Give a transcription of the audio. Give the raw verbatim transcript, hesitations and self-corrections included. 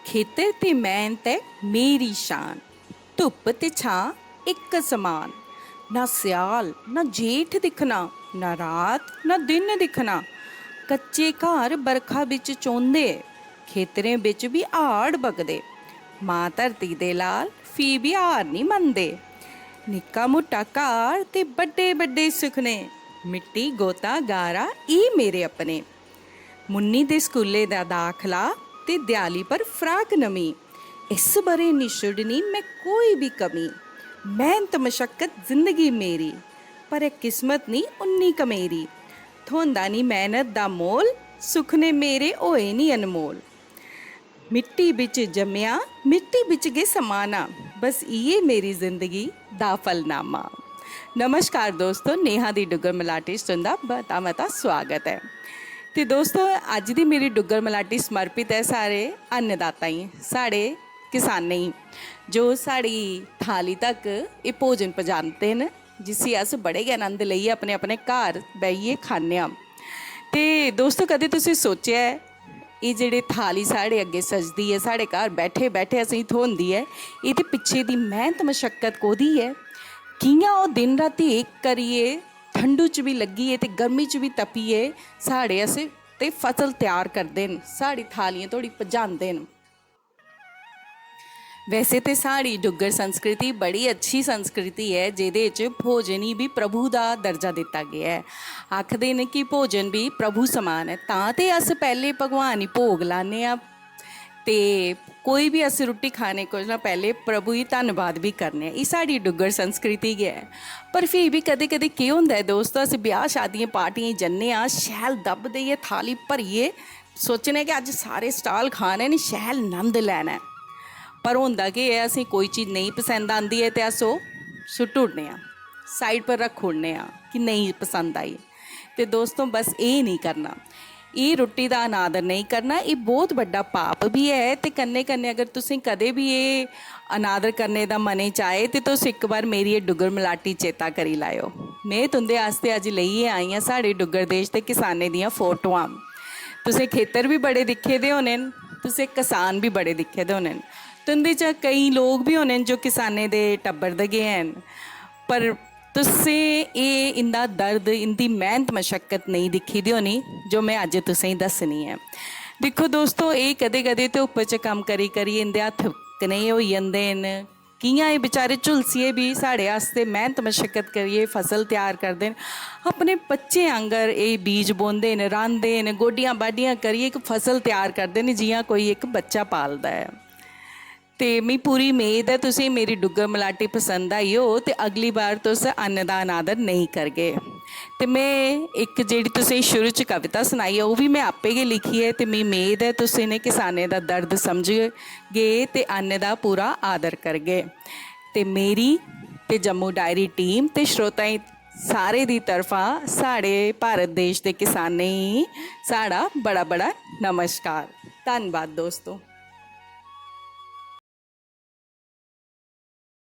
खेतर ते मैह्नत ऐ मेरी शान। धुप्प ते छां इक समान। ना स्याल ना जेठ दिक्खना, ना रात ना दिन दिक्खना। कच्चे घर बरखा बिच चोंदे, खेतरें बिच बी हाड़ बगदे। मां धरती दे लाल फ्ही बी हार निं मनदे। निक्का मुट्टा घर ते बड्डे बड्डे सुखने, मिट्टी गोता गारा ई मेरे अपने। मुन्नी दे स्कूलै दा दाखला ते देआली पर फ्राक नमीं। इस ब'रे निं छुड़नी में कोई बी कमी। मैह्नत मशक्कत जिंदगी मेरी, पर एह् किस्मत निं उन्नी कमेरी। थ्होंदा निं मैह्नत दा मोल, सुखने मेरे होए निं अनमोल। मिट्टी बिच जम्मेआ, मिट्टी बिच गै समाना, बस इ'यै मेरी जिंदगी दा फलनामा। नमस्कार दोस्तो, नेहा दी डुग्गर मलाटी च तुं'दा मता मता स्वागत ऐ। ते दोस्तो, अज्ज दी मेरी डुग्गर मलाटी समर्पित ऐ सारे अन्नदाताएं, साढ़े किसानें गी, जो साढ़ी थाली तक एह् भोजन पजांदे न, जिसी अस बड़े गै आनंद लेइयै अपने अपने घर बेहियै खन्ने आं। ते दोस्तो, कदें तुसें सोचेआ ऐ, एह् जेह्ड़ी थाली साढ़े अग्गें सजदी ऐ, साढ़े घर बैठे बैठे असेंगी थ्होंदी ऐ, एह्दे पिच्छे दी मैह्नत मशक्कत कोह्दी ऐ? कि'यां ओह् दिन रातीं इक करियै, ठंडू च बी लग्गियै ते गर्मी च बी तपियै साढ़े आस्तै ते फसल त्यार करदे न, साढ़ी थालियें धोड़ी पजांदे न। वैसे ते साढ़ी डुग्गर संस्कृति बड़ी अच्छी संस्कृति ऐ, जेह्दे च भोजन गी बी प्रभु दा दर्जा दित्ता गेआ ऐ। आखदे न कि भोजन बी प्रभु समान ऐ, तां ते अस पैह्लें भगवान गी भोग लान्ने आं ते कोई बी अस रुट्टी खाने कोला पैह्लें प्रभु गी धन्नबाद बी करने आं। एह् साढ़ी डुग्गर संस्कृति गै ऐ। पर फ्ही बी कदें-कदें केह् होंदा ऐ दोस्तो, अस ब्याह् शादियें पार्टियें जन्ने आं, शैल दब्ब देइयै थाली भरियै सोचने कि अज्ज सारे stall खाने न, शैल नंद लैना ऐ। पर होंदा केह् ऐ, असें कोई चीज नेईं पसंद आंदी ऐ ते अस ओह् सुट्टी ओड़ने आं, side पर रक्खी ओड़ने आं कि नेईं पसंद आई। ते दोस्तो, बस एह् नेईं करना, एह् रुट्टी दा अनादर नेईं करना, एह् बहुत बड्डा पाप बी ऐ। ते कन्नै कन्नै अगर तुसें कदें बी एह् अनादर करने दा मनै च आए ते तुस इक बार मेरी एह् डुग्गर मलाटी चेता करी लैओ। में तुं'दे आस्तै अज्ज लेइयै आई आं साढ़े डुग्गर देश दे किसानें दियां फोटोआं। तुसें खेतर बी बड़े दिक्खे दे होने न, तुसें किसान बी बड़े दिक्खे दे होने न। तुं'दे चा केईं लोक बी होने न जो किसानें दे टब्बर दे गै हैन, पर तुसें एह् इं'दा दर्द, इं'दी मैह्नत मशक्कत नेईं दिक्खी दी होनी जो में अज्ज तुसेंगी दस्सनी ऐ। दिक्खो दोस्तो, एह् कदें-कदें धुप्प च कम्म करी करियै इं'दे हत्थ कनेह् होई जंदे न, कि'यां एह् बेचारे झुलसियै बी साढ़े आस्तै मैह्नत मशक्कत करियै फसल त्यार करदे न। अपने बच्चें आंगर एह् बीज बोंदे न, रांह्दे न, गोड्डियां बाड्डियां करियै इक फसल त्यार करदे न, जि'यां कोई इक बच्चा पालदा ऐ। ते मी पूरी मेद ऐ तुसें मेरी डुग्गर मलाटी पसंद आई होग ते अगली बार तुस अन्न दा अनादर नेईं करगे। ते में इक जेह्ड़ी तुसें शुरू च कविता सनाई ऐ, ओह् बी में आपे गै लिखी ऐ। ते मी मेद ऐ तुस इ'नें किसानें दा दर्द समझगे ते अन्न दा पूरा आदर करगे। ते मेरी ते जम्मू डायरी टीम ते श्रोताएं सारे दी तरफा साढ़े भारत देश दे किसानें गी साढ़ा बड़ा बड़ा नमस्कार। धन्नबाद दोस्तो।